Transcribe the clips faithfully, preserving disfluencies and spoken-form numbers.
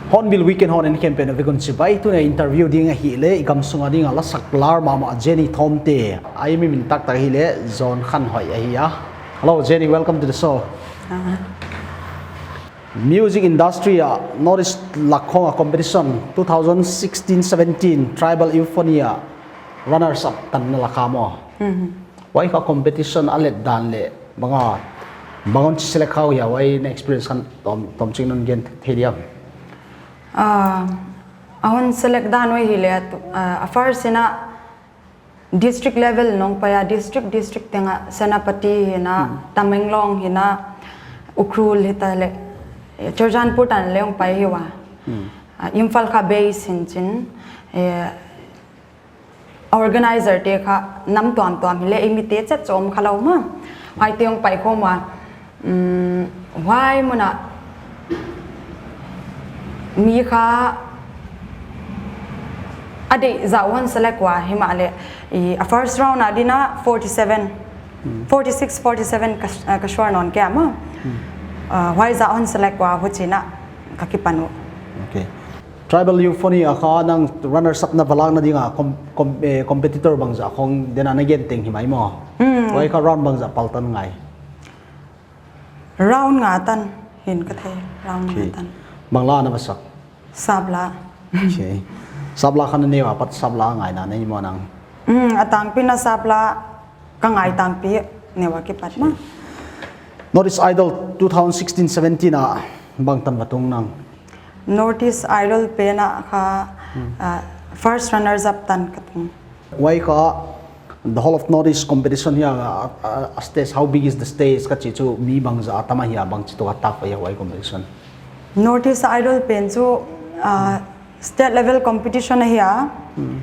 Hornbill Weekend hon en khempeuh na vek un chibai. Tuni a interview ding ahihleh, i gamsung a ding a lasak lar mahmah Jenny Thomte. Ahi, mi min taktak ahihleh John Khanhoih ahi a. Hello Jenny, welcome to the show. Ah. Music industry a North East lak khong a competition two thousand sixteen seventeen Tribal Euphony a runners up tan na la kha maw. Mhm. Huai kha competition a let dan leh bang a, bang hon chi select kha uh hia, huai na experience kha tom, tomchik non gen thei diam? Ah, a hon select dan uh ahihleh, ah, a first in a district level non pai a, district, district teng a Senapati hi in a, Hmm. Tamenglong hi in a, Ukhrul hitaleh, eh, Churachandpur tan leng pai hi ua. Hmm. Ah, Imphal kha base hi in chin, eh, organizer te kha nam tuamtuam hileh, i mite chet chom kha lou maw. Huaite hong pai khawm ua, um, huai mun a mi kha a deih zah un select ua himahleh, i, a first round a ding a forty seven, Hmm. forty six, forty seven ka, ka score non kia maw. Hmm. Ah, huai zah un select ua huchi in a ka kipan uh. Okay. Tribal Euphony a kha nang runners up na va lakna ding a com-, com-, eh, competitor bangzah khong den a na gen teng hi mai maw? Hmm. Huai kha round bangzah pal tan ngai? Round nga tan hi in ka thei, round nga Okay. tan. Bang la na va sak? Sap la. Okay. Sap la kha na neu a pat sap la ngaihna nei maw nang? Hmm, a tangpi in a sap la ka ngai tangpi neu a kipat maw. North East Idol two thousand sixteen seventeen a bang tan va tung nang? North East Idol pen a kha, Hmm. ah, first runners up tan ka tung. Huai kha the whole of North East competition hia, ah, ah, stage, how big is the stage ka chih chu mi bangzah a tam ahia, bangchi toh a tak ahia huai competition? North East Idol pen chu, ah, state level competition ahia, Hmm.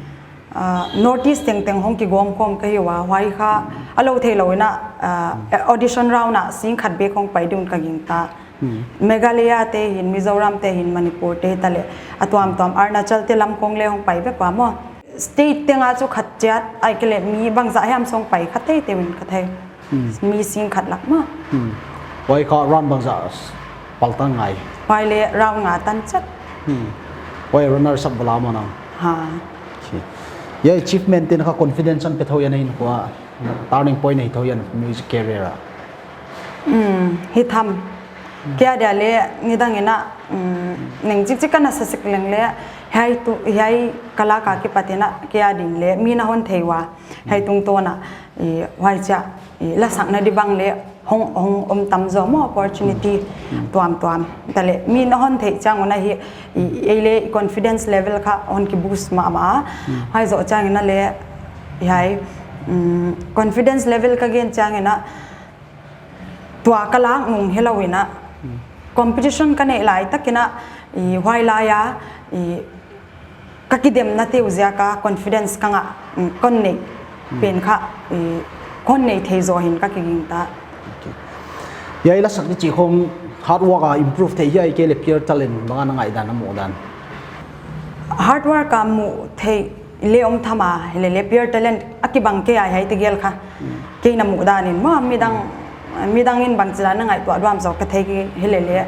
ah, North East tengteng hong kigawm khawm ka hi ua, huai kha a lou theilou in a, ah, audition round a sing khat bek hong pai ding un ka gingta. Hmm. Meghalaya te hi in, Mizoram te hi in, Manipur te hitaleh, a tuamtuam Arunachal te lam khong leng hong pai vek ua maw. State teng a chu khat chiat, ahihkeileh mi bangzah hiam song pai kha teitei un ka thei. Hmm. Mi sing khat lak maw. Hmm. Huai kha round bangzah pal tan ngai? Huai leh round nga tan chet. Hmm. Huai runners up va la maw nang? Ha. Okay. Hiai achievement te'n kha confidence hon pe thou hia na hinkhua, turning point ahi thou hia na music career a? Hmm, hi tham. Kei a dia leh nidang in a, um, neng chikchik ka na sa sek leng leh, hiai tu, hiai ka lak a kipat in a, kei a ding leh, mi'n a hon thei ua, hiai tungtawn a, i, huai chia, i, lasakna di bang leh, hong, hong om tam zaw maw opportunity, Hmm. tuamtuam. Taleh, mi'n a hon theih chiang un a hi, i, ei leh confidence level kha hon ki boost mahmah. Hmm. Huai zoh chiang in a leh, hiai, um, confidence level ka gen chiang in a, tua ka lak nung hilou in a, Hmm. competition ka neih lai tak in a, i, huai lai a, i, ka kidemna te uh ziak a confidence ka ngah, mm, kon neih Hmm. pen kha, i, kon neih thei zaw hi'n ka kigingta. Okay. Hiai lasak di chih khong hard work a improve thei hia, ahihkeileh pure talent, bang a na ngaihdan, na muhdan? Hard work a muh theih leh om tham a, hilele pure talent a kibang kei a hiaite gel kha. Hmm. Kei na muhdan in maw, midang, midang in bangchidan a ngaihtuah duam zaw ka thei kei hilele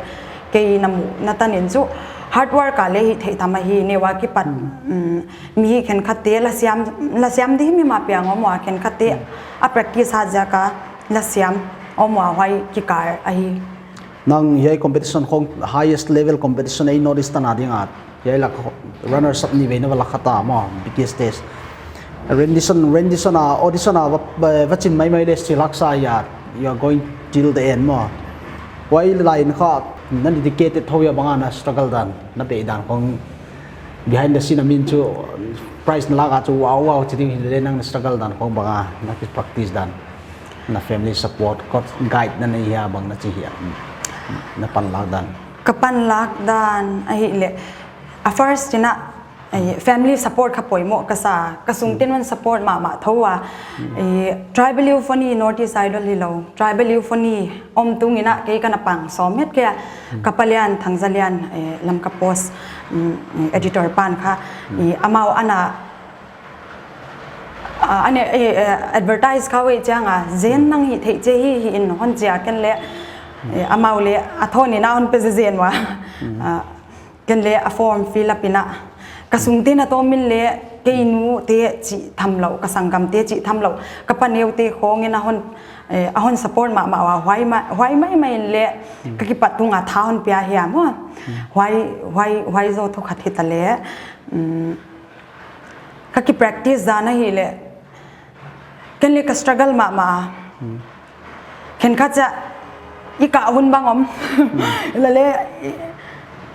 kei na muhna tan in chu hard work a leh hih theih tham ahi, neu a kipat, Hmm. um, mi khenkhat te lasiam, lasiam di mi mah piang om ua khenkhat te Hmm. a practice a ziak a lasiam om ua huai kikal ahi. Nang hiai competition khong highest level competition ei North East tan a ding a, hiai lak runners up ni vei na va la kha ta maw, biggest stage. Rendition, rendition a, audition a, va, va, va chin maimai leh still haksa hia, you are going till the end maw. Huai line kha na dedicated thou hia, bang a na struggle dan, na deih dan khong, behind the scene a min chu, prize na lak a chu wow wow chi ding hileh nang na struggle dan khong bang a, na ki practice dan, na family support, coach, guide na nei hia, bang na chi hia, na panlak dan. Ka panlak dan ahihleh, a first in a, eh, family support kha poimoh ka sa, ka sungte'n support mahmah thou a. Eh, Tribal Euphony, North East Idol hilou, Tribal Euphony om tung in a kei ka na pang sawm het kei a. Ka pa lian, Thangzalian, eh, Lamka Post, mm, editor pan kha, eh, amau ana, ah, ana, eh, eh, advertise kha uh chiang a, zen nang hihtheih chiat hi hi in hon chi a, ken leh, eh, amau leh a thawn in a hon pe zenzen ua. Ah, ken leh a form fill up in a, ka sungte'n a tawm in leh, kei nu te chih tham lou, ka sanggamte chih tham lou, ka pa neu te khong in a hon, eh, a hon support mahmah ua, huai ma-, huai maimai in leh, ka kipat tung a tha hon pia hia maw. Huai, huai, huai zaw thu khat hita leh, mm, ka ki practice dan ahihleh, ken leh ka struggle mahmah. Khenkhat cha i kah hun bang om. Hileleh, i,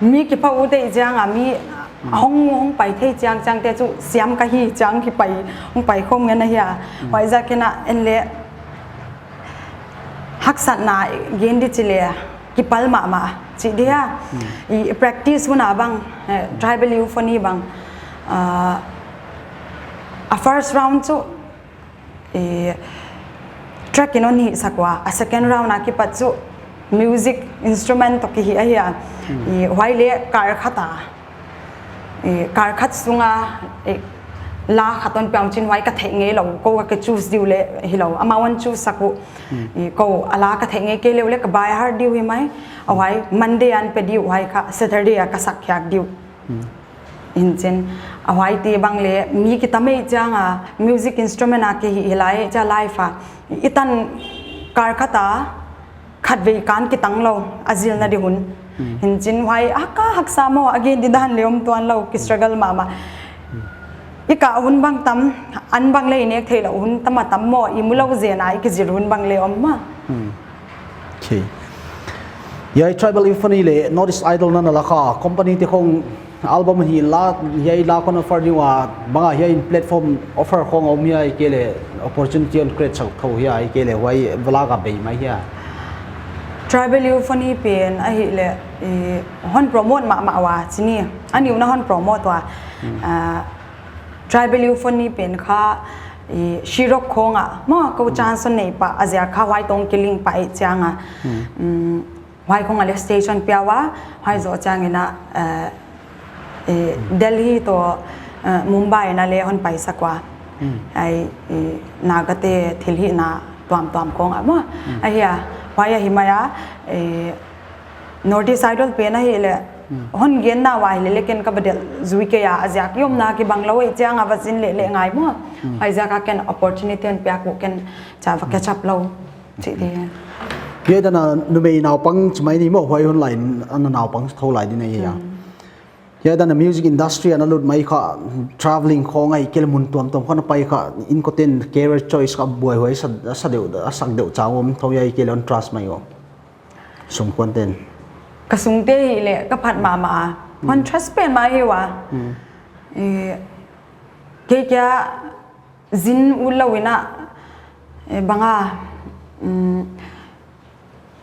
mi kipha ut ei chiang a, mi hong, hong pai thei chiang, chiang te chu siam ka hi chiang kipai, hong pai khawm ngen ahi a. Huaiziak in a en leh haksatna gen di chi leh, kipal mahmah chi di a. I practice hun a bang, eh, Tribal Euphony bang. Ah, a first round chu, eh, track in hon hihsak ua, a second round a kipat chu music instrument toh kihih ahi a. I huai leh kar khat a, eh, kar khat sung a, eh, la khat hon piang chin huai ka theih ngei lou, kou ka choose di uleh hilou, amau hon choose sak uh. I kou a la ka theih ngei kei leh uleh ka by heart di uh hi mai, a huai Monday a hon pe di uh, huai kha Saturday a ka sak khiak di uh. Hinchin, a huaite bang leh, mi kitam ei chiang a, music instrument a kihih hilai, chia live a. I tan kar khat a, khatvei kan kitang lou, a zilna di hun. Hinchin, huai, a ka haksa maw, a gen di dan leh om tuan lou, ki struggle mahmah. I kah hun bang tam, an bang leh i nek theih lou hun tam a tam maw, i mu lou zen a, i kizil hun bang leh om maw. Okay. Hiai Tribal Euphony leh North East Idol na na la kha, company te khong album hi la, hiai la kon offer di ua, bang a hiai in platform offer khong om hiai kei leh opportunity hon create sak thou hiai kei leh huai va la ka bei mai hia. Tribal Euphony pen ahihleh, eh, hon promote mahmah ua chi ni, a niu na hon promote ua. Ah, Tribal Euphony pen kha, eh, Shirok khong a, maw, kou chance hon nei pah, a ziak kha huai tawh kilink pah ei chiang a. Mm, huai khong a leh stage hon pia ua, huai zoh chiang in a, eh, eh, Delhi toh, eh, Mumbai in a leh hon paisak ua. Ai, eh, Naga te thilhihna tuamtuam khong a maw. Ahi a, huai ahi mai a, eh, North East Idol pen ahihleh, hon gen na ua hileleh ken ka va delh zui kei a, a ziak i omna kibang lou ei chiang a va zin leh leh ngai maw. Huaiziak a ken opportunity hon piak uh ken cha va catch up lou. Chi di. Hiai dan a numei naupang chi mai ni maw, huai hun lai in a na naupang thou lai di na hia. Hiai dan a music industry a na lut mai kha, travelling khong ahihkeileh mun tuamtuam khong na pai kha, inkote'n career choice kha buaihuai sa, sa deuh, a sak deuh chang om thou hiai kei leh hon trust mai ua. Sungkuante'n. Ka sungte hileh ka phat mahmah a. Hon trust pen mah hi ua. Eh, kei kia zin u lou in a, eh, bang a, mm,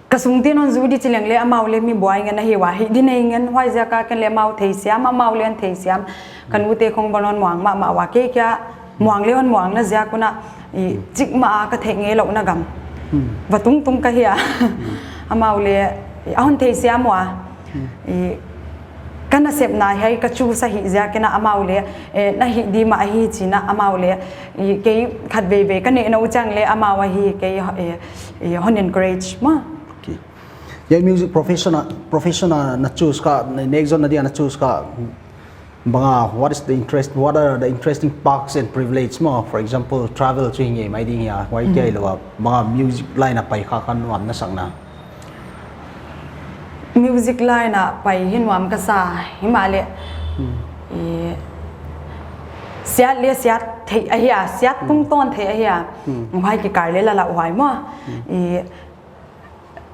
ka sungte'n hon zu di chi leng leh amau leh mi buai ngen ahi ua, hih di nei ngen, huaiziak a ken leh amau theisiam, amau leh hon theisiam. Ka nute khong bang hon muang mahmah ua, kei kia muang leh hon muang na ziak un a, i chik mah a ka theih ngei louhna gam va tungtung ka hi a. Amau leh, i, a hon theisiam ua. I, ka nasepna hiai ka choose ahih ziak in a amau leh, eh, na hih di mah ahi chi in a amau leh, i, kei khatveivei ka neih nou chiang leh amau ahi kei, eh, i, hon encourage maw. Okay. Hiai music profession a, profession a na choose kha, ne-, next zonna dia na choose kha, bang a, what is the interest, what are the interesting perks and privilege maw? For example, travel chu hi ngei mai ding hia, huai kia hilou a, bang a music line a pai kha kha nuam na sak na. Music line a pai hi nuam ka sa, himahleh, i, siat leh siat theih ahi a, siat tungtawn theih ahi a, huai kikal leh la lauhuai maw. I,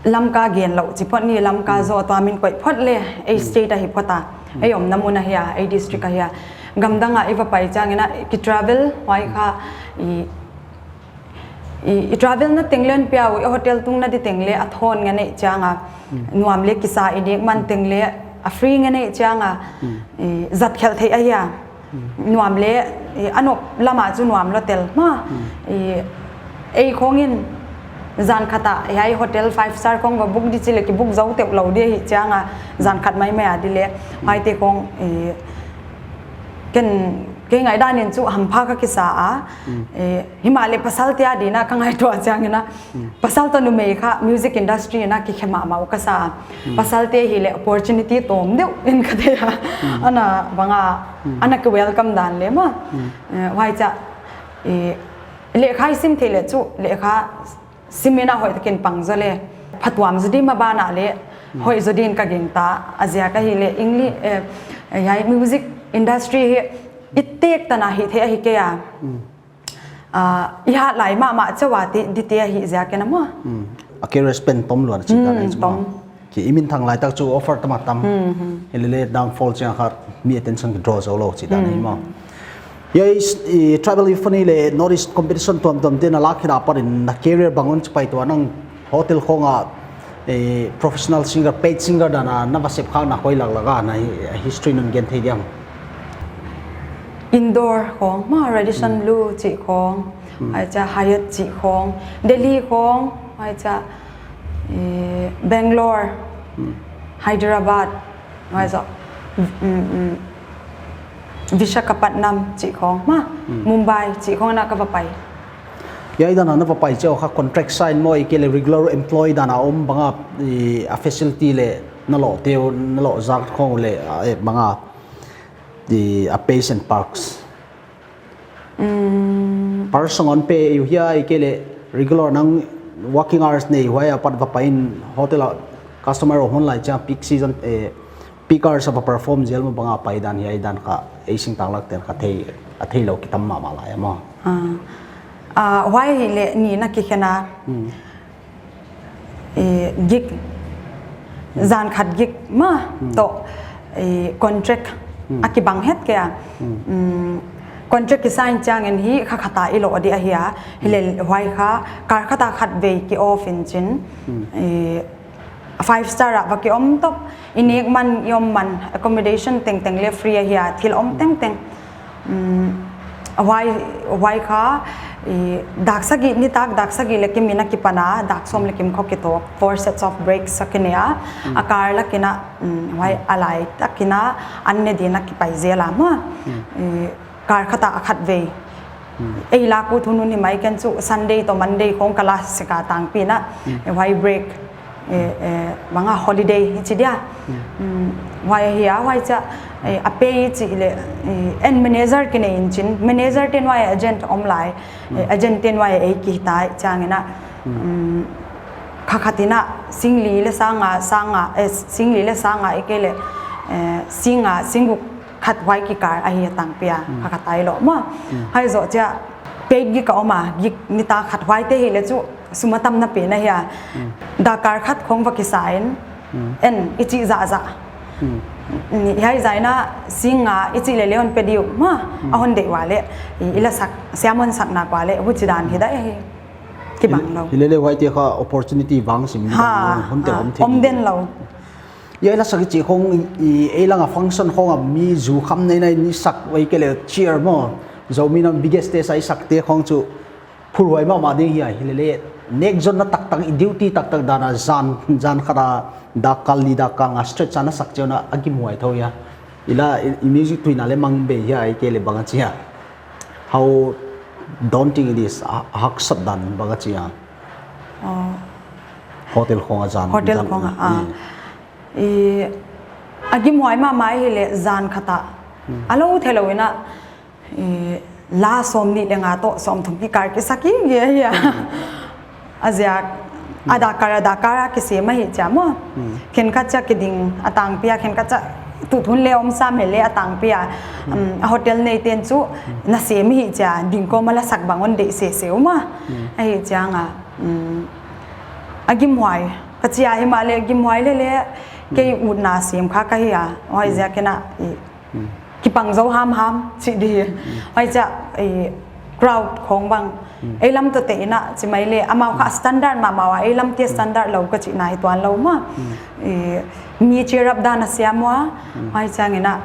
Lamka gen lou chi phot ni, Lamka zaw tua min koih phot le, ei state ahi phot a, ei omna mun ahi a, ei district ahi a. Gamdang a i va pai chiang in a, ki travel, huai kha, i, i, i travel na teng le hon pia uh, i hotel tungna di teng le a thawn ngen ei chiang a, nuam le kisa i nek man teng le a free ngen ei chiang a, i, zat khelh theih ahi a. Nuam le, i, a nop lam a chu nuam lou tel mah. I, ei khong in zan khat a, hiai hotel five star khong va book di chi le ki book zou teuh lou di hi chiang a, zan khat maimai a di le, huaite khong, i, ken, kei ngaihdan in chu hampha ka kisa a, i, himahleh pasal te a di na ka ngaihtuah chiang in a, pasal toh numei kha music industry in a kikhe mahmah uh ka sa. Pasal te hi le opportunity tawm deuh in ka thei a. Ana bang a, ana ki welcome dan le mah. Eh, huai chia, eh, lehkha i sim thei le chu, lehkha sim in a hoih takin pang zaw le. Phatuam zaw di mah ban a le, hoih zaw din ka gingta, a ziak ahi le, English, eh, hiai music industry hi, i tek tan a hi thei ahi kei a. Ah, i hat lai mahmah chauh a ti, di te ahi ziak in a maw. Hmm. A career span tom luat a chih dan ahi chu maw. Tom. Ki i minthang lai tak chu offer tam a tam. Hmm, hmm. Hi le le downfall chiang khat mi attention ki draw zou lou chih dan ahi maw. Hmm. Hiai i, i Tribal Euphony le North East competition tuamtuam te na lak khit a pat in na career bang hon chipai tua nang hotel khong a, eh, professional singer, paid singer dan a na va sep khak na hoih laklak a na hi-, history non gen thei diam. Indore khong, maw, Radisson Blu chih khong, huai chia Hyatt chih khong, Delhi khong, huai chia, eh, Bangalore, Hyderabad, huai zoh, mm, mm, Visakhapatnam chih khong, maw, Mumbai chih khong na ka va pai. Hiai dan a na va pai chiang kha contract sign maw, ahihkeileh regular employee dan a om bang a, i, a facility le na loh teu, na loh zak khong le, a, eh, bang a, i, a perks and perks. Mm. Perks sung hon pe uh hia, ahihkeileh regular nang working hours nei huai a pat va pai in hotel a customer om hon lai chiang peak season, eh, peak hours a va perform zel maw bang a pai dan hiai dan kha ei singtang lak ten kha thei, a theilou ki tam mahmah lai a maw. Ah. Ah, huai hi le ni na kikhen a. Hmm. Eh, gig, zan khat gig maw, toh, eh, contract a kibang het kei a. Hmm. Mm, contract ki sign chiang in hi kha khat a i loh di ahi a. Hi le huai kha, kal khat a khatvei ki off in chin. Hmm. Eh, five star a va ki om top, i nek man, i om man, accommodation tengteng le free ahi a, thil om tengteng. Mm, huai, huai kha, i, dak sagih, nitak dak sagih le kim in a kipan a, dak sawm le kim khong ki tawk, four sets of breaks a ki nei a, a kal lak in a, mm, huai a lai tak in a, an ne di in a kipai zel a maw. Mm. I, kal khat a khatvei. Hmm. Ei lak uh thunun hi mai ken chu Sunday toh Monday khong ka la sek a tangpi in a, eh, huai break, eh, eh, bang a holiday hi chi dia. Hmm. Hmm, huai hi a, huai chia, eh, a pay chih le, eh, en manager ki nei in chin, manager te'n huai agent om lai, eh, agent te'n huai ei ki tai chiang in a, hmm, kha khat in a, singli le sang nga, sang nga, eh, singli le sang nga ahihkeileh, eh, sing nga, singguk khat huai kikal ahi a tangpi a, kha khat a i loh maw. Hmm. Huai zoh chia, paid gig a om a, gig nitak khat huaite hi le chu, sum a tamna pen ahi a. Hmm. Dak kal khat khong va ki sign, en, i chih zahzah. Hmm. Ni, hiai zah in a, sing nga, i chih le le hon pe di uh maw, a hon deih ua le, i, i la sak, siam hon sak nak ua le, huchi dan hi dai hi. Kibang lou. Hi le le huaite kha opportunity vang sim dan, hon te om thei om den lou. Hiai la sak i chih khong i, i, ei lang a function khong a mi zu kham nei nei ni sak huai ke le cheer maw. Zomi nam biggest stage a i sak te khong chu phurhuai mahmah ding hi a hi le le. Nek zonna taktak i duty taktak dan a zan, zan khat a dak kal li dak kal nga stretch a na sak chiang a a gimhuai thou hia. I la i, i music tuina le mang be hia ahihkeileh bang a chi a. How daunting it is, a, a haksat dan bang a chi a. Oh. Hotel khong a zan, hotel zan khong a, ah. Mm. I, a gimhuai mahmah hi le zan khat a. Hmm. A lou thei lou in a, i, la sawmnih le nga toh sawmthum kikal ki sak hi ge hia. Hmm. A ziak, a dak kal a dak kal a kisem ahi chia maw. Hmm. Khenkhat chia kiding a tangpi a, khenkhat chia tuthun le om sam hi le a tangpi a. Hmm. Um, a hotel nei ten chu na sem hi chia, ding kawm a la sak bang hon deih sese uh maw. Hmm. Ahi chiang a, um, a gimhuai ka chia himahleh gimhuai lele, kei utna sem kha ka hi a. Huaiziakin a, i, kipang zou hamham, chi di. Huaiziak, i, crowd khong bang. Ei lam toh te in a, chi mai le, amau kha standard mahmah ua, ei lam te standard lou ka chihna hi tuan lou maw. I, mi cheer up dan a siam ua, huaichiangin a,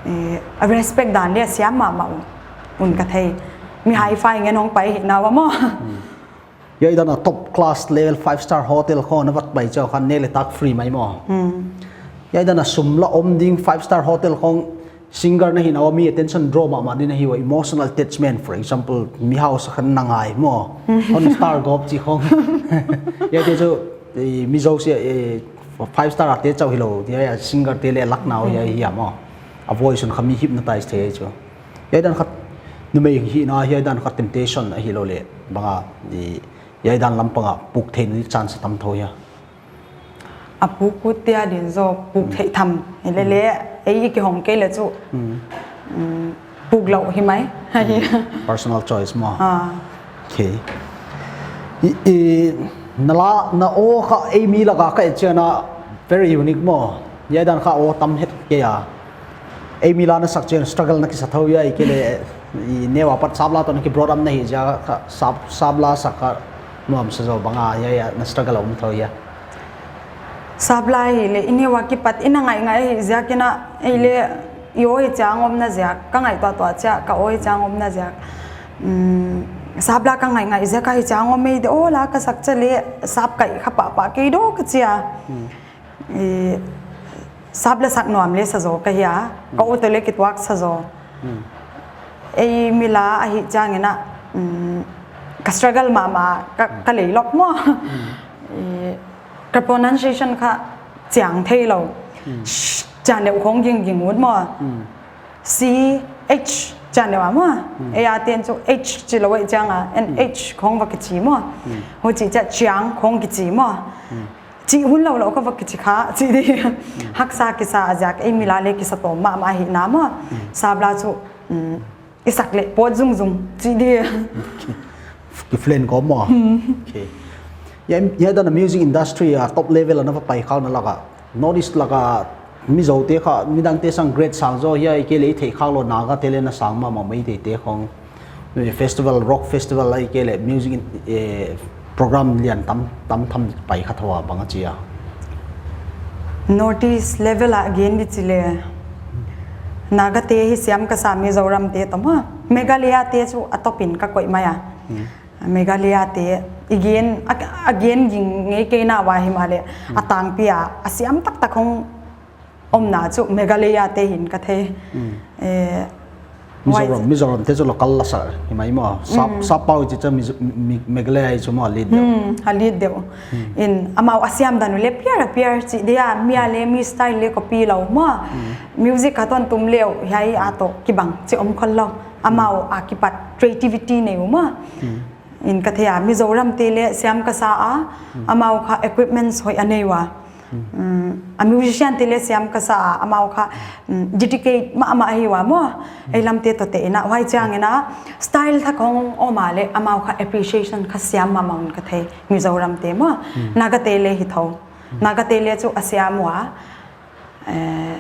i, a respect dan le a siam mahmah un, un ka thei. Mi hi-fi ngen hong pai hihna ua maw. Hiai dan a top class level five star hotel khong na vat pai chiang kha nek le tak free mai maw. Hiai dan a sum la om ding five star hotel khong singer na hihna ua mi attention draw mahmah ding na hi ua emotional attachment, for example, mi hausa khan na ngai maw. Hon star gawp chi khong. Hiaite chu, eh, mi zosia, eh, five star a te chauh hilou, hiai a singer te le lakna uh hiai hi a maw. A voice un kha mi hypnotize thei chu. Hiai dan khat numei hihna, hiai dan khat temptation ahilou le. Bang a, i, hiai dan lampang a puk theih na di chance tam thou hia. A puk ut te a din zaw puk theih tham. Hilele, ei i kihong kei le chu. Mm, puk lou hi mai. Personal choice maw. Ah. Okay. I, i, na la, na aw kha ei mi laka ka et chiang a very unique maw. Hiai dan kha aw tam het kei a. Ei mi la na sak chiang struggle na kisa thou hia, ahihkeileh, i neu apat sap la toh na ki brought up na hi ziak a kha sap, sap la sak kha nuam sa zaw bang a, hiai a na struggle a om thou hia. Sap la hileh, i neu a kipat i na ngaingai hi ziakin a, ei le, i aw hi chiang omna ziak, ka ngaihtuah tuah chiang, ka aw hi chiang omna ziak. Mm, sap la ka ngaingai ziak a hi chiang om ei de, aw la ka sak chiang le, sap kai kha pahpah kei daw ka chi a. I, sap la sak nuam le sa zaw ka hi a, ka aw toh le kituak sa zaw. Ei mi la ahih chiangin a, mm, ka struggle mahmah, ka, ka lei lawk maw. I, ka pronunciation kha chiang theilou. Sh, chiang deuh khong gingging ut maw. C H chiang deuh a maw. Ei a ten chu H chi lou ei chiang a, N H khong va kichi maw. Huchi chiang chiang khong kichi maw. Chi hun lou lou ka va kichi kha, chi di. Haksa kisa a ziak, ei mi la le kisa tawm mahmah hihna maw. Sap la chu, mm, i sak le pawt zungzung, chi di. Ki flen ko maw. Okay. Hiai, hiai dan a music industry a top level a na va pai khak na laka. North East laka Mizo te kha, midang te sang grade sang zaw hia, ahihkeileh i theih khak lou Naga te le na sang mahmah mai te te khong. Festival, rock festival ahihkeileh music in, eh, program lian tam, tam tham pai kha thou a bang a chi a. North East level a gen di chi le. Naga te hi siam ka sa, Mizoram te toh maw. Meghalaya te chu a top in ka koih mai a. Meghalaya te i gen, a, a gen ging ngei kei na ua himahleh. A tangpi a, a siam taktak khong omna chu Meghalaya te hi'n ka thei. Eh, Mizoram, Mizoram te chu local la sa hi mai maw. Sap, sap pau chi cha Mizo-, Mi-, Meghalaya chu maw a lead deuh. Hmm, a lead deuh. In amau a siam dan uh le piar a piar chi dia, mi a le mi style le copy lou maw. Music kha tuan tum leu, hiai a toh kibang chi om khol lou. Amau a kipat creativity nei uh maw. In ka thei a, Mizoram te le siam ka sa a, amau kha equipments hoih a nei ua. Mm, a musician te le siam ka sa a, amau kha, mm, dedicate mahmah hi ua maw. Ei lam te toh te in a, huai chiangin a, style thak hong om a le, amau kha appreciation kha siam mahmah un ka thei, Mizoram te maw. Naga te le hi thou. Naga te le chu a siam ua, eh,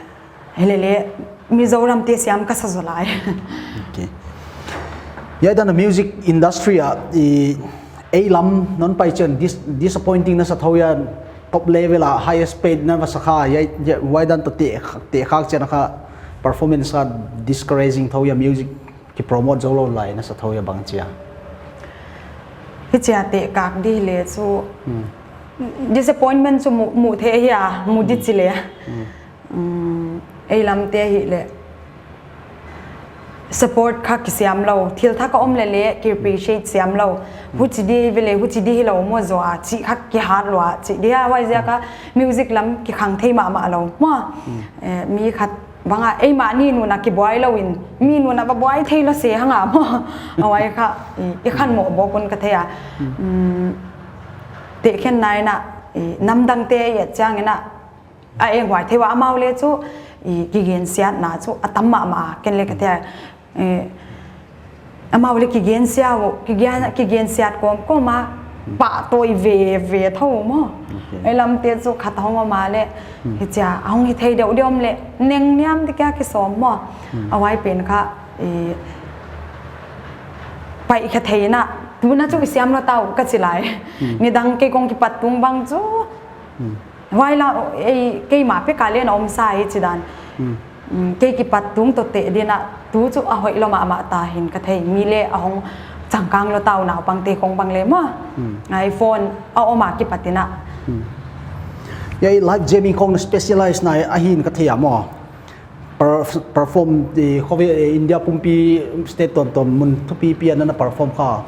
hilele, Mizoram te siam ka sa zaw lai. Okay. Hiai dan a music industry a, i, ei lam non pai chiang dis-, disappointing na sa thou hia, top level a highest paid na va sa kha, hiai, hiai, huai dan toh te, te khak chiang kha performance kha discouraging thou hia, music ki promote zou lou lai na sa thou hia bang chi a. Hichia te kak di le chu disappointment chu mu, mu thei hia, mu di chi le. Mm, ei lam te hileh support kha kisiam lou, thil thak a om lele ki appreciate siam lou. Huchi di vele, huchi di hilou maw zaw a, chi kha ki hat lua, chi dia huai ziak a music lam ki khang thei mahmah lou maw. Eh, mi khat bang a, ei mah ni nuna ki buai lou in, mi nuna va buai thei lou se hang a maw. A huai kha, i, i khan mo bo kun ka thei a. Mm, te khen nai na, i, nam dang te i et chiangin a, a enghuai thei ua amau le chu, i, ki gen siatna chu a tam mahmah, ken le ka thei a, eh, amau le ki gen sia u, ki gen, ki gen siat kawm kawm a, pahtawi veve thou maw. Okay. Ei lamte chu khat hong om a leh, hmm, hichia hong hi thei deuh deuh om leh, neng niam te kia kisawm maw. Hmm. A huai pen kha, eh, paih kha theihna, tuna chu i siam lou ta uh ka chi lai. Hmm. Nidang kei kong kipat tung bang chu. Hmm. Huai la, ei, keimah pek a leh na om sa hi chi dan. Hmm. Mm, kei kipat tung toh teh din a, tu chu a hoih lou mahmah ta hi'n ka thei, mi leh a hong changkang lou ta uh naupang te khong bang leh maw. Hmm. Ai phone a om a kipat in a. Hmm. Hiai live jamming khong na specialize na ahi'n ka thei a maw. Per-, perform, eh, khovel, eh, India pumpi state tuamtuam mun thupipi a na na perform kha.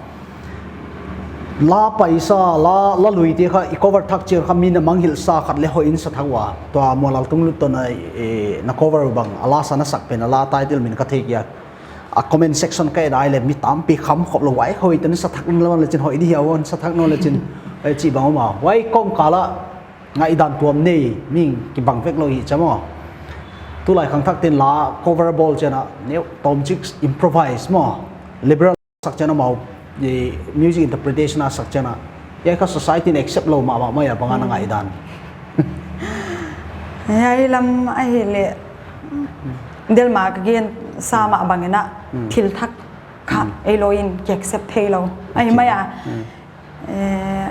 La paisa, la, la lui te kha, i cover thak chiang kha mi na mangngilh sa khat leh hoih in sa thak ua. Tua Muanlal Tunglut toh na, eh, na cover bang, a la sa na sak pen, a la title min ka thei kei a. A comment section ka et a leh mi tampi kham khop lou, huai hoih in sa thak nawn leh chin hoih di hia hon sa thak nawn leh chin, eh, chi bang om a. Huai kong kala, ngaihdan tuam nei, mi kibang vek lou hi chia maw. Tulai khangthak ten la cover bawl chiang a, neu tawmchik improvise maw. Liberal sak chiang a maw, eh, music interpretation a sak chiang a. Hiai kha society in accept lou mahmah mai a bang a na ngaihdan. Hiai lam ahihleh, Delma ka gen sa mah bang in a, hmm, thil thak kha, hmm, ei lou in ki accept thei lou. Ahi mai a. Hmm. Eh,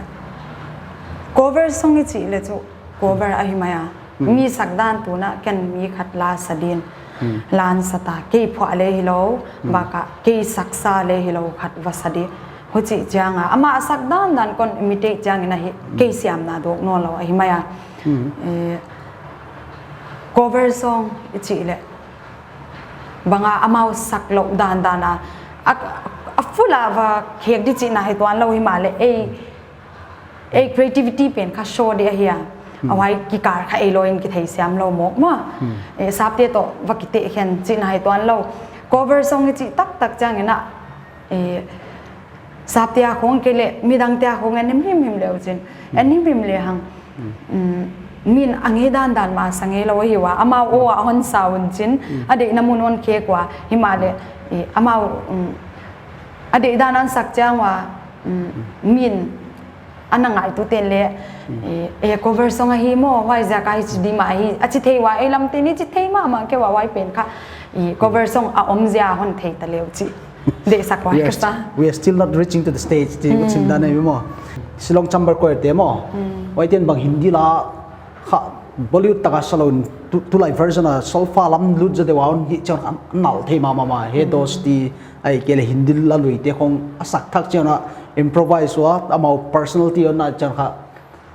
cover song i chih leh chu cover ahi mai a. Hmm. Mi sak dan tuna ken mi khat la sa din. Hmm. Lan sa ta, kei phuah leh hilou, hmm, baka kei sak sa leh hilou khat va sa di. Huchi chiang a, amah sak dan dan kon imitate chiang in ahi, hmm, kei siamna dawk nawn lou ahi mai a. Hmm. Eh, cover song i chih leh, bang a amau sak lou dan dan a, a, a full a va khek di chihna hi tuan lou himahleh, ei, ei creativity pen kha show di ahi a. Hmm. A huai kikal kha ei lou in ki thei siam lou mawk maw. Hmm. Eh, sapte toh va kiteh khen chihna hi tuan lou. Cover song i chih taktak chiang in a, eh, sapte a khong kei leh, midangte a khong en himhim leh uh chin. Hmm. En himhim lehang. Hmm. Mm, min a ngei dan dan mah sa ngei lou hi ua. Amau aw a hon sa un chin. Hmm. A deihna mun hon khek ua. Himahleh, eh, amau, mm, a deih dan a sak chiang ua. Mm, hmm, min ana ngaitu ten leh, hmm, eh, eh, cover song ahi maw, huaiziak a hichi di mah hi, a chi thei ua, ei lamte in chi thei mahmah kei ua, huai pen kha, eh, cover song a om zia hon thei ta leh uh chih. Deihsak ua ka sa. We are st-, we are still not reaching to the stage, ti, hmm, chin dan ahi maw. Shillong Chamber Choir te maw. Hmm. Huaite'n bang Hindi la kha Bollywood tak a sa lou in tu, tulai version a solfa lam lut zaw deuh a hon hih chiang a nal thei mahmah mah, he, hmm, dosti, ahihkeileh Hindi la lui te khong a sak thak chiang a improvise ua, amau personality hon na chiang kha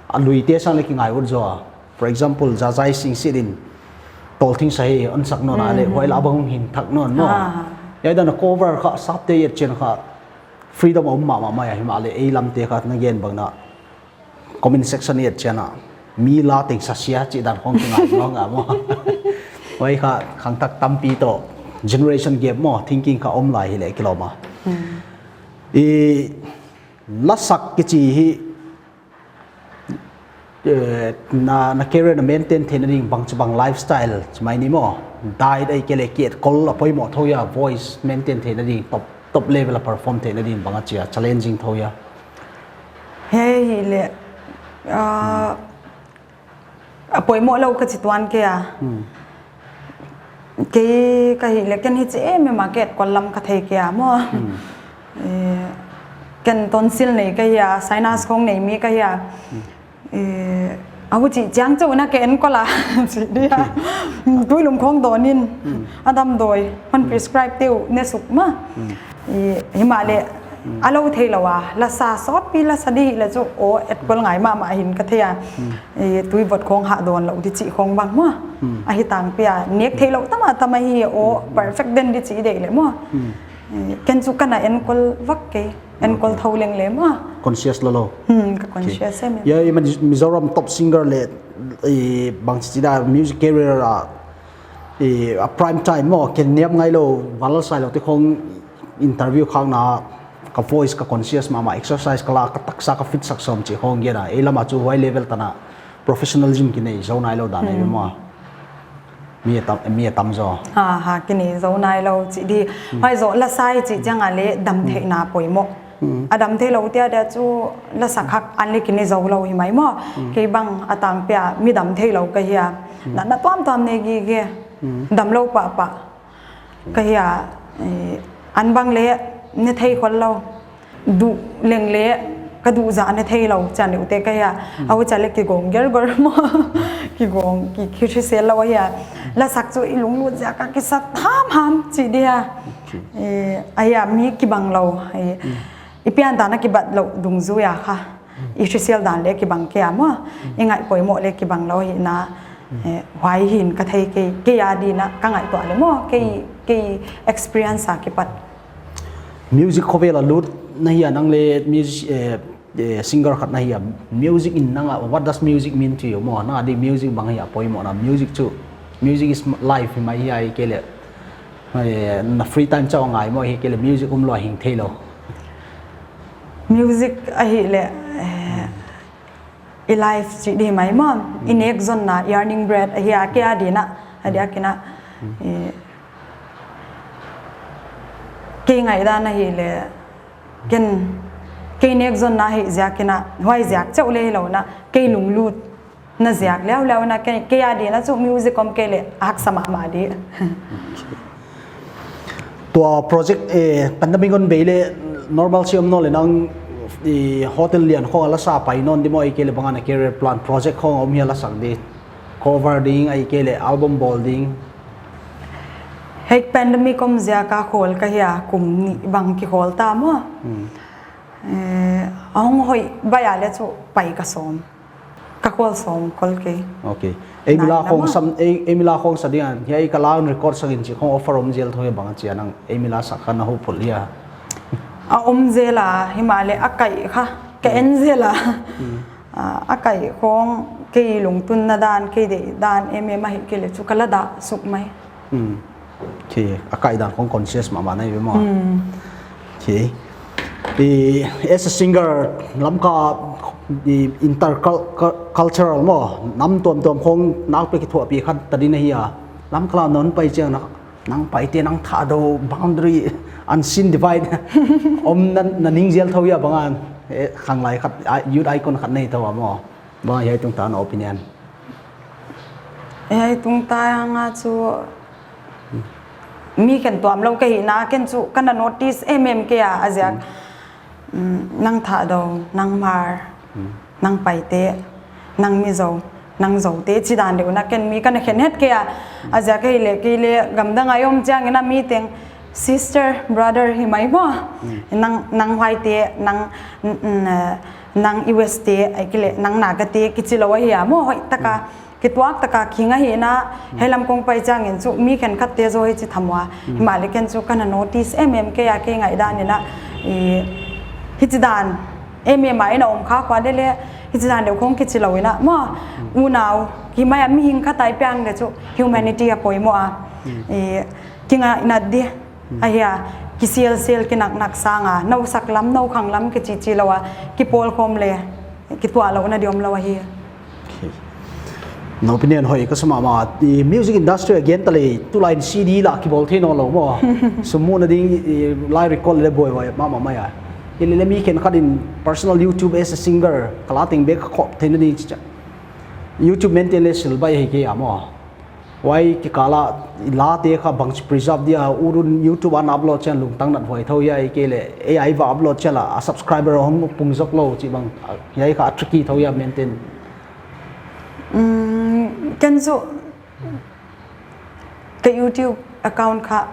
a lui te sang leh kingai ut zaw. For example, Jajai Singsit in Tolthing Sahi hon sak nawn a leh, hmm, huai la bang hong hin thak nawn maw. Ah. Hiai dan a cover kha sapte et chiang kha freedom a om mahmah mai a himahleh ei lamte kha na gen bang na comment section i et chiang a, mi la teng sa sia chih dan khong kingai lou ngal maw. Huai kha khangthak tampi toh generation gap maw, thinking kha om lai hileh kilawm a. Hmm. I la sak kichi hi, eh, na, na career na maintain theihna ding bangchibang lifestyle chi mai ni maw. Diet ahihkeileh ki etkol a poimoh thou hia, voice maintain theihna ding, top, top level a perform theihna ding bang a chia challenging thou hia. Hiai hileh, ah, a poimoh lou ka chi tuan kei a. Hmm. Kei ka hileh ken hichi em em a ki etkol lam ka thei kei a maw. Hmm. Eh, ken tonsil nei ka hi a, sinus khong nei mi ka hi a. Hmm. Eh, a huchi chiang chauh in a ki enkol a, chi dia. Hmm. Tuilum khong dawn in, hmm, a damdawi, hon, hmm, prescribe te uh ne suk mah. Hmm. Eh, himahleh, hmm, a lou theilou a, la sa sawtpi la sa di leh chu aw etkol ngai mahmah hi'n ka thei a. Hmm. Eh, tui vot khong hah dawn lou di chih khong bang maw. Hmm. Ahi tangpi a, nek theilou tam a tam ahi aw, hmm, perfect den di chih deih leh maw. Hmm. Eh, ken chu ka na enkol vak kei, enkol, okay, thou leng leh maw. Conscious lou lou. Hmm, ka, okay, conscious em em. Ya, i man Mizoram top singer leh, eh, bangchi da music career a, eh, a prime time maw, ken niam ngai lou, Vanlalsailou te khong interview khakna, ka voice ka conscious mahmah, exercise ka la, ka taksa ka fit sak sawm chih khong gen a, ei lam a chu huai level tan a professionalism kinei zou nai lou dan ahi, hmm, maw. Mi a tam, mi a tam zaw. Ha, ha, kinei zou nai lou chih di. Hmm. Huai zoh la sa i chih chiang a leh dam, hmm, theihna poimoh. A dam theilou te adia chu lasak hak an le ki ne zou lou hi mai maw. Kei bang a tangpi a mi dam theilou ka hi a. Na, na tuamtuam nei gige. Dam lou pahpah ka hi a, eh, an bang le ne thei khol lou. Duh leng le ka duh zah ne theilou chan deuh te ka hi a. A huchia le kigong gerger maw. Kigong, ki, ki hrisel lou hi a. Lasak chu i lunglut ziak a kisa hamham chi dia. Eh, a hi a mi kibang lou. Eh, i pian dan a kibat lou dungzui a kha. I hrisel dan le kibang kei a maw. I ngaih poimoh le kibang lou hi na. Eh, huai hi'n ka thei kei, kei a di'n a ka ngaihtuah le maw. Kei, kei experience a kipat. Music khovel a lut na hi a nang le music, eh, eh, singer khat na hi a. Music in nang a, what does music mean to you? Maw, nang a di music bang hi a poimoh na. Music chu, music is m-, life hi mai hi a hi kei le. Eh, na free time chauh ngai maw hi kei le music um lou a hing theilou. Music ahih le, eh, i life chi di mai maw. I nek zonna, i earning bread, ahi a kei a di'n a, a diak in a. Eh, kei ngaihdan ahih le, ken, kei nek zonna hi ziak in a, huai ziak chauh le hilou na, kei lunglut na ziak liauliau na, kei, kei a di'n a chu music om kei le, haksa mahmah di. Tua project, eh, pandemic hon bei le normal si om nawn le nang, eh, hotel lian khong a lasa pai nawn di maw, ahihkeileh bang a na career plan project khong om hia lasak di, cover ding, ahihkeileh album bawl ding. Hei pandemic om ziak a khawl ka hi a, kum nih bang kikhawl ta maw. Hmm. Eh, a hong hoih baih a le chu pai ka sawm. Ka khawl sawm khol kei. Okay. Ei mi la khong sam, ei, ei mi la khong sa ding a, hiai ka la record sak in chih khong offer om zel thou hia bang a chia nang, ei mi la sak kha na hopeful hia? A om zel a, himahleh a kaih kha, ka en zel a. Hmm. A, a kaih khong kei lungtunna dan, kei deih dan, em em ahihkeileh chu ka la dah suk mai. Hmm. Okay, a kaih dan khong conscious mahmah na hi ve maw. Hmm. Okay. I, as a singer, Lamka, i, intercul-, cul-, cultural maw, nam tuamtuam khong nakpi kithuahpih khat ta di na hi a. Lamka la non pai chiang na, nang paite, nang Thadou, boundary, unseen divide om na, na ning zel thou hia bang a, eh, khanglai khat, i-, youth icon khat na hi thou a maw. Bang a hiai tungtang a opinion? Hiai tungtang a chu mi khen tuam lou ka hihna, ken chu ka na notice em em kei a, a ziak. Hmm. Mm, nang Thadou, nang Hmar, hmm, nang Paite, nang Mizo, nang Zote, chi dan deuh na ken mi ka na khen het kei a, a ziak ahihleh kei le gamdang a i om chiang in a mi teng sister, brother hi mai maw. Hmm. Nang, nang Hmaite, nang, n-, n-, nang U S te, ahihkeileh nang Nagate, kichi lou ahi a maw, hoih taka, hmm, kituak taka, kinga hi na, hmm, hiai lam kong pai chiang in chu, mi khenkhatte zaw hichi tham ua. Hmm. Himahleh ken chu ka na notice em em kei a, kei ngaihdan in a, i, hichi dan, em em a i na om kha khua de le, hichi dan deuh khong kichi lou in a maw. Hmm. Unau, kimai a mihing khat a i piang le chu, humanity a poimoh a. Hmm. I, kingaihna di, hmm, ahi a, kisialsial kinaknak sang a, nou sak lam, nou khang lam kichichi lou a, kipawlkhawm le, kituah louhna di om lou ahi. Okay. Na opinion hoih ka sa mahmah. I music industry a gen ta leh, tulai in C D la kibawl thei nawn lou maw. Sum muhna ding, i, lai record le buaihuai mahmah mai a. Ahihleh mi khenkhat in personal YouTube as a singer, ka la teng bek khop theihna ding chih. YouTube maintain le sil baih hi kei a maw. Huai kikal a late kha bangchi preserve dia, urun YouTube a na upload chiang lungtang nathuai thou hia, ahihkeileh A I va upload chiang a, a subscriber hong pung zok lou chih bang, a, hiai kha tricky thou hia maintain? Mm, ken chu ka YouTube account kha,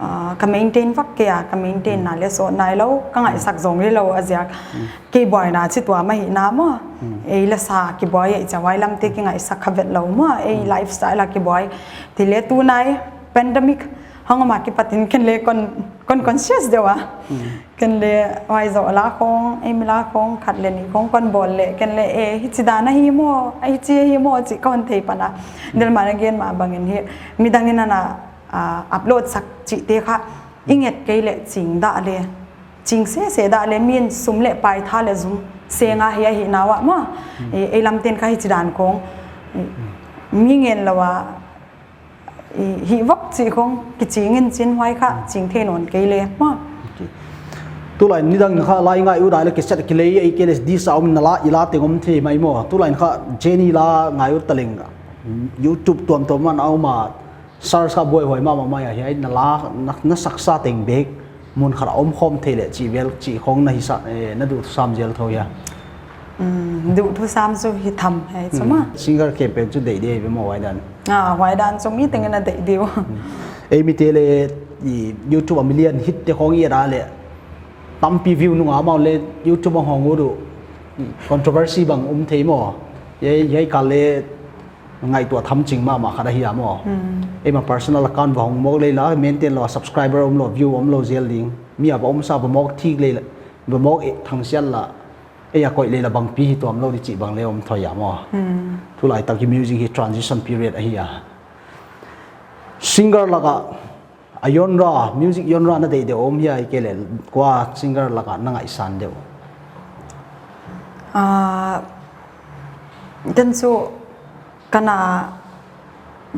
ah, ka maintain vak kei a, ka maintain na le sawt nai lou, ka ngaihsak zong le lou a ziak. Mm. Kei buaina chituam ahihna maw. Mm. Ei lasa kibuai ei chia huai lamte kingaihsak kha vet lou maw. Ei, mm, lifestyle a kibuai. Ti le tunai pandemic hong om a kipat in ken le kon, kon conscious deuh a. Mm. Ken le huai zoh la khong, ei mi la khong, khat le nih khong kon bawl le, ken le e, hichi dan ahi maw, hichi ahi maw, chih kon thei pan a. Mm. Delma na gen mah bang in hi, midang in ana, ah, upload sak chihte kha, i nget kei le ching dah le. Ching sese dah le, min sum le pai tha le zum seng a hi ahihna uah maw. Hmm. E, ei lamte'n kha hichi dan khong, e, hmm, mi ngen lou a, e, hih vak chih khong kiching in chin huai kha, hmm, ching thei nawn kei le maw. Okay. Tulai nidang kha la i ngai ut a leh cassette kilei a i kei leh disc a om na la i la teng om thei mai maw. Tulai kha Jenny la ngai ut taleng YouTube tuamtuam ah a om a, search kha buaihuai mahmah mai a, hiai na la na, na saksa teng bek mun khat a om khawm thei leh chih vel chih khong na hisa, eh, na duh sam zel thou hia? Hmm, duh sam chu hi tham hi chu maw. Hmm. Singer campaign chu deih di ve maw, huai dan. Ah, huai dan chu mi tengin a deih di uh. Hmm. Ei mite leh i YouTube a million hit te khong i et a leh tampi view nung a amau leh YouTube a hong ut uh, controversy bang om thei maw. Hiai, hiai kha leh ngaihtuah tham ching mahmah khat ahi a maw. Hmm. Eimah personal account va hong mawk leh la, maintain lou, subscriber omlou, view omlou zel ding. Mi a va omsa va mawk thik leh la, va mawk e thangsiat la, ei a koih leh la bangpi hi tuamlou di chih bang leh om thou hia maw. Hmm. Tulaitak hi music hi transition period ahi a. Singer lak a, a genre, music genre na deih deuh om hia, ahihkeileh kua singer lak a na ngaihsan deuh? Ah, ken chu ka na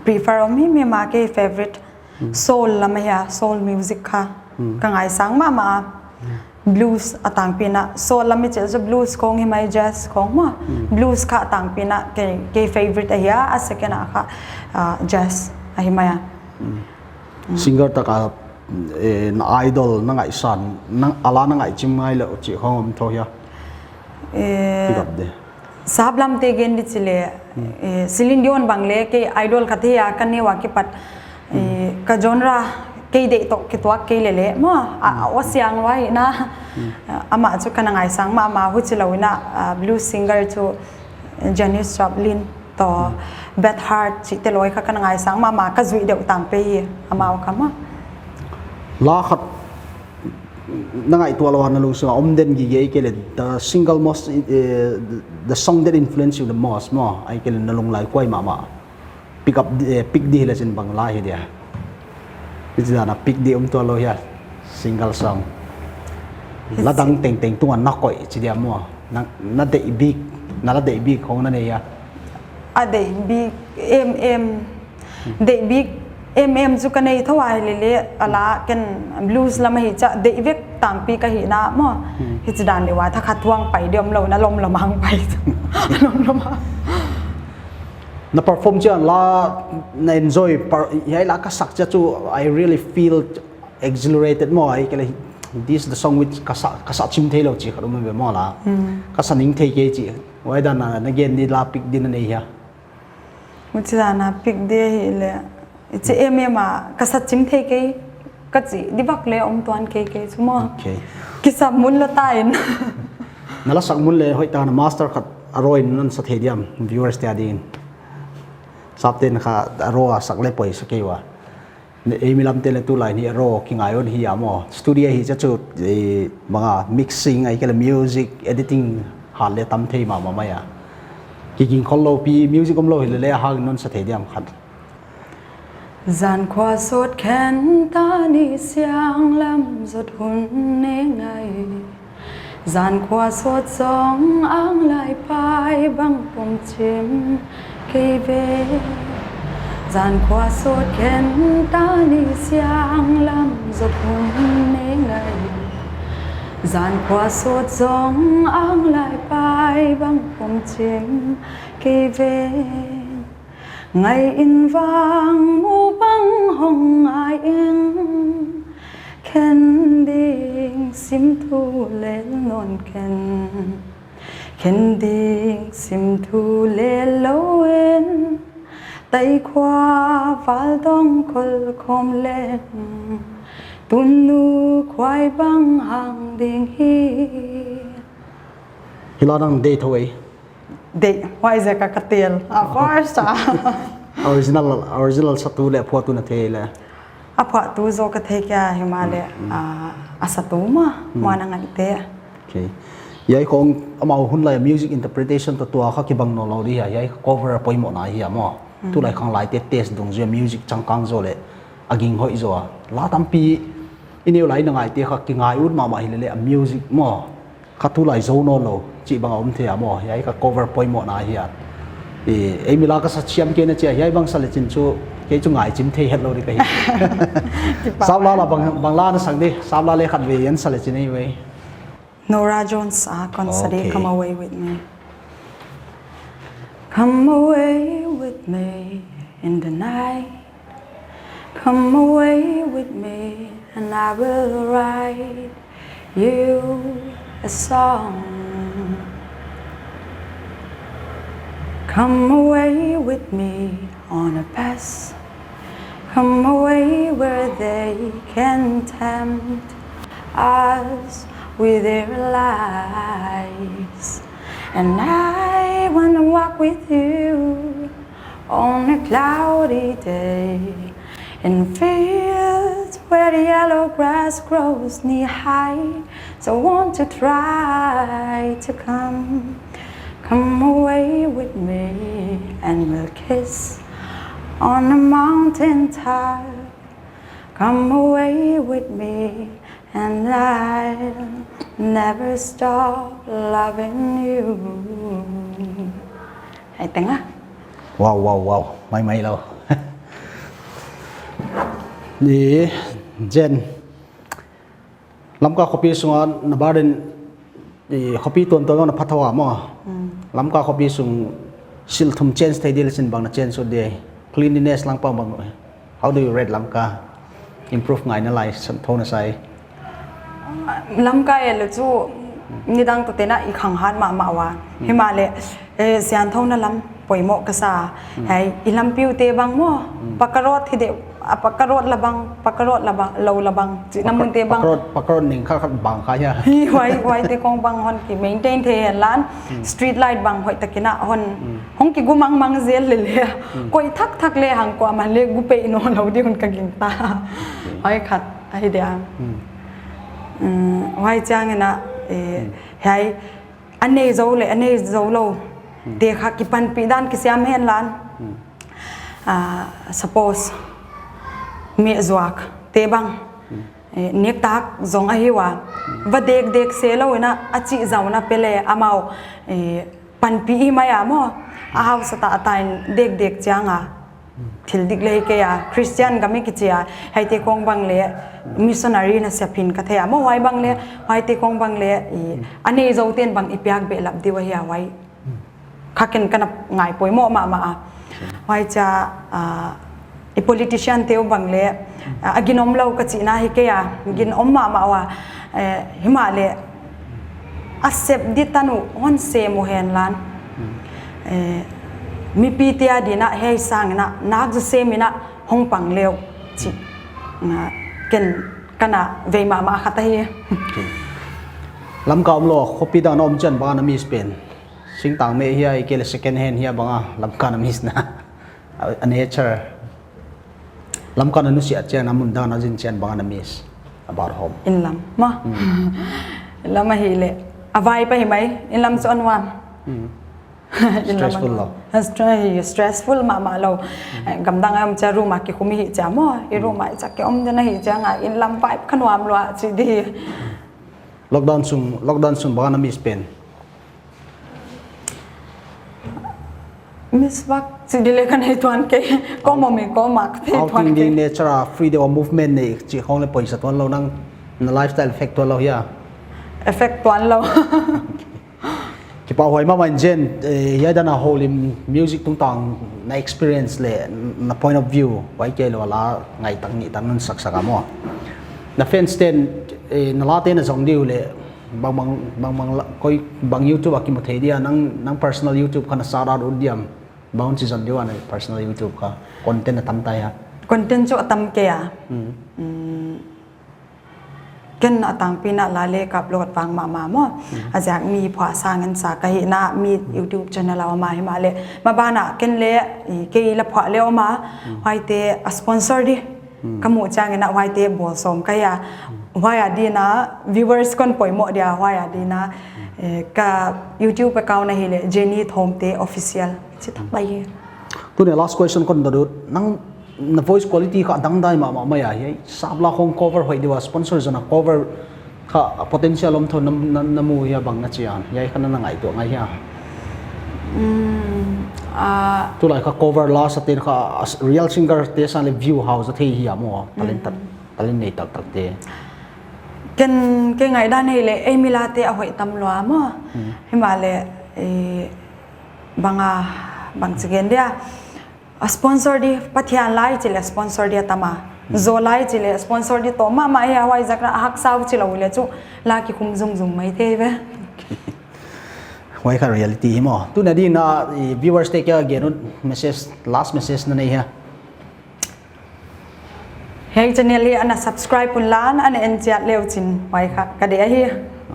prefer om himhim a, kei favorite Hmm. soul lam ahi a, soul music kha Hmm. ka ngaihsang mahmah a. Hmm. Blues a tangpi in a, soul lam i chih chu blues khong hi mai, jazz khong maw. Hmm. Blues kha a tangpi in a kei, kei favorite ahi a, a second a kha, ah, jazz ahi mai a. Hmm. Hmm. Singer tak a, eh, na idol na ngaihsan, na, a la na ngaihchim ngai leh chih khong om thou hia? Eh, Pick up di. Sap lam te gen di chih leh, Hmm. eh, Celine Dion bang leh kei idol khat ahi a, ka neu a kipat, Hmm. eh, ka genre kei deih toh kituak kei leh leh maw, a, Hmm. a, a siang lua hi na. Hmm. Amah chu ka na ngaihsang mahmah, huchilou in a, ah, blues singer chu Janis Joplin toh, Hmm. Beth Hart chihte loi kha ka na ngaihsang mahmah, ka zuih deuh tangpi hi amau kha maw. La khat na ngaihtuah lou a na lungsim a om den gige, ahihkeileh the single most, eh, the song that influence you the most maw, ahihkeileh na lunglai kuai mahmah. Pick up di, eh, pick di hileh chin bang la hi dia? Hichi dan a pick di om tuanlou hia, single song. Hichi- La dang tengteng tung a na koih chi dia maw? Na, na deih bik, na la deih bik khong na nei hia? A deih bik em em. Hmm. Deih bik em em chu ka nei thou a, hilele a la ken blues lam ahi chia deih vek tangpi ka hihna maw. Hmm. Hichi dan leh huai thakhat tuang pai di omlou, na lomlom a hang pai. Lomlom a. Na perform chiang la na enjoy, per-, hiai la ka sak chia chu I really feel exhilarated maw, ahihkeileh this the song which ka sa, ka sa chim theilou chi khat om ve maw la. Hmm. Ka sa ning thei kei chi. Huai dan a na gen di la pick di na nei hia? Huchi dan a pick di hileh, hichi em em a ka sa chim thei kei, ka chi di vak leh om tuan kei kei chu maw. Okay. Kisa mun lou ta in. Na la sak mun leh hoih ta na master khat a raw in non sa thei diam, viewers te ading in. Sapten kha a raw a sak leh poi sa kei ua. Ei mi lamte leh tulai ni raw kingai un hi a maw. Studio hi chia chu, eh, manga mixing ahihkeileh music editing hat leh tam thei mahmah mai a. Kiging khollou pi music omlou hilele a hang non sa thei diam khat. Zan khua sawt khen ta ni siang lam zot hun ne ngai. Zan khua sawt zong ang lai pai bang pom chim kei ve. Zan khua sawt khen ta ni siang lam zot hun ne ngai. Zan khua sawt zong ang lai pai bang pom chim kei ve. Ngai in vang mu bang hong ngai in, khen ding sim thu lel non khen. Khen ding sim thu lel lou in, tai khua val dong khol khom leng, tun nu khuai bang hang ding hi. Hi la nang deih thou ei. Deih, huaiziak a ka tel. A first a. Original, original satu leh a phuahtu na thei leh? A phuahtu zaw ka thei kei a, himahleh, Mm, mm. a, a satu mah, Mm. mah na ngaihte. Okay. Hiai khong amau hun lai music interpretation toh tua kha kibang nawnlou di hia, hiai cover a poimohna hi a maw. Mm. Tulai khanglaite taste dungzui a music changkang zaw leh a ging hoih zaw a. La tampi i neu lai na ngaihte kha kingai ut mahmah hilele a music maw. Kha tulai zou nawnlou chih bang a om thei a maw, hiai kha cover poimohna hi a. I, ei mi la ka sa chiam kei na chia, hiai bang sa leh chin chu, kei chu ngai chim thei hetlou di ka hi. Kipak. Sap la la bang, bang la na sak di, sap la leh khat vei en sa leh chin ei ve. Norah Jones a concert, okay. Come away with me. Come away with me in the night. Come away with me and I will write you a song. Come away with me on a path. Come away where they can tempt us with their lies. And I wanna walk with you on a cloudy day in fields where the yellow grass grows knee high. So won't you try to come, come away with me and we'll kiss on a mountain top. Come away with me and I'll never stop loving you. Hai teng a. Wow, wow, wow. Mai mai lo. Ni Jen. Lamka khopi sunga na barin, i, khopi tuamtuam na pha thou a maw. Hmm. Lamka khopi sung silthum change thei di leh chin bang na change ut di. Cleanliness lampi bang. How do you rate Lamka? Improve ngai na lai, san thou na sai. Lamka e leh chu nidang toh tena i khanghat mahmah ua. Hmm. Himahleh, eh, siangthouna lam poimoh ka sa. Hmm. Hai, i lampi uh te bang maw. Hmm. Paka road hi de, a paka road la bang, paka road la bang, lou la bang. Chihna mun te bang. Paka road, paka road ning khat khat bang kha hia. Hi, huai, huaite khong bang hon ki maintain thei hen lan. Hmm. Street light bang hoihtakin a hon. Hmm. Hong ki gu mangmang zel lele. Hmm. Koih thakthak lehang kuamah leh gu peih nawnlou di hon ka gingta. Okay. Huai khat ahi dia. Hmm. Hmm, huai chiangin a, eh, hmm, hiai, a nei zou leh, a nei zou lou. Hmm. Te kha kipanpih dan kisiam hen lan. Hmm. Ah, suppose, meh zuak te bang. Hmm. Eh, nektak zong ahi ua. Hmm. Va dekdek se lou in a, a chih zauna pe leh amau, eh, panpih hi mai a maw. A hausa ta a tain dekdek chiang a. Hmm. Thil dik leh hi kei a, Christian gam i kichi a, huaite khong bang leh, missionary na sia phin ka thei a maw, huai bang leh, huaite khong bang leh, i, hmm, a nei zou ten bang i piak behlap di ua hia huai. Hmm. Kha ken ka na ngai poimoh mahmah a. Hmm. Huai chia, ah, i politician te uh bang leh, hmm, ah, a ginom lou ka chihna hi kei a, hmm, ginom mahmah ua, eh, himahleh, a sep di tan uh hon sem uh hen lan. Hmm. Eh, mipi te adin a hiai sangin a, nak zaw sem in a hong pang leh uh chih. Hmm. Na, ken ka na vei mahmah khat ahi. Okay. Lamka omlou, khopi dang na om chiang bang na miss pen. Singtang meh hia, ahihkeileh second hand hia bang a, Lamka na miss na. A, a nature. Lamka na nusia chiang na mun dang na zin chiang bang na miss. About home. Inn lam. Maw. Hmm. Inn lam ahihleh. A vibe ahi mai. Inn lam chu a nuam. Hmm. Inn lam a nuam. Stressful lou. Stre-, stressful mahmah lou. Hmm. Eh, gamdang a om chiang room a kikhum i hih chiang maw. I room a i chak ki om den ahih chiang a. Inn lam vibe kha nuam lua chih di. Lockdown sung, lockdown sung bang na miss pen. Miss vak chih di leh ka nei tuan kei. Kou maw mi kou mak thei tuan kei. Outing di nature a free deuh a movement nei chih khong leh poisa tuan lou nang na lifestyle affect tuan lou hia. Affect tuan lou. Kipahhuai mahmah in Jen, eh, hiai dan a houlim music tungtang na experience leh na point of view, huai kia lou la ngai tang ni tang nun sak sak a maw. Na fans ten, eh, na la te na zong di uleh, bang bang, bang bang la, koi bang YouTube a kimu thei dia, nang, nang personal YouTube kha na shout out ut diam, bang chi zon di ua na personal YouTube kha, content a tam ta hia. Content chu a tam kei a. Hmm. Hmm. Ken a tangpi na la leh ka upload vang mahmah maw. Hmm. A ziak mi phuah sang in sa ka hihna, mi YouTube channel a om a himahleh. Maban ah ken leh, i, kei la phuah leh om a, hmm, huaite a sponsor di. Hmm. Ka muh chiangin a huaite bawl sawm ka hia. Hmm. Huai adin a viewers kon poimoh dia, huai adin a, hmm, eh, ka YouTube account ahihleh Jenny Thawmte Official. Chih tak mai hi. Tuni last question kon dot ut. Nang na voice quality kha dangdai mahmah mai a hiai. Sap la khong cover hoih di ua sponsor zong a cover kha potential om thou na, na, na mu hia bang na chiang. Hiai kha na na ngaihtuah ngai hia. Hmm, ah. Tulai kha cover la sa ten kha as-, real singer te sang leh view hau zaw thei hia maw. Talent tak, hmm, talent nei taktak te. Ken, ken ngaihdan hileh, ei mi late a hoih tam lua maw. Hmm. Himahleh, eh, bang a, bang chi gen dia. A sponsor di, Pathian la i chih leh sponsor di a tam a. Hmm. Zaw la i chih leh sponsor di toh mahmah hi a, huaiziak a haksa uh chih lou leh chu la kikhum zungzung mai thei ve. Huai kha reality hi maw. Tuni a ding in, eh, viewers te kiang gen ut message, last message na nei hia? Hiai channel hi ana subscribe un la, ana en chiat leu chin, huai kha ka deih ahi.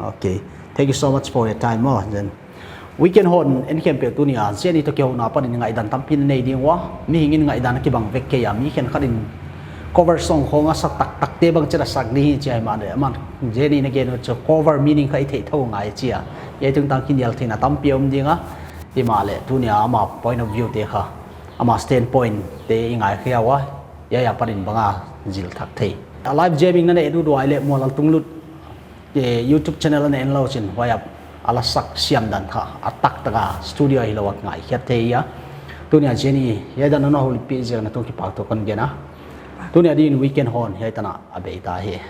Okay. Thank you so much for your time maw, Jen. Weekend hon en khempeuh tuni a Jenny toh kihouna apan in ngaihdan tampi na nei ding ua. Mihing in ngaihdan a kibang vek kei a, mi khenkhat in cover song khong a sak taktak te bang chet a sak ding hi chi a, himahleh aman Jenny na gen uh chu cover meaning kha i theih thou ngai chi a. Hiai tungtang kinial theihna tampi om ding a. Himahleh tuni a ama point of view te kha, ama standpoint te i ngaikhia ua, hiai apan in bang a zil thak thei. A live jamming na neih duhduai leh Mualal Tunglut, eh, YouTube channel na en lou chin, huai a a la sak siam dan kha a taktak a studio hilou a ngaikhiat thei a. Tuni a Jenny hiai dan a na houlippih ziak na tung kipahthu kon gen a. Tuni a ding in weekend hon hiai tan a a bei ta hi.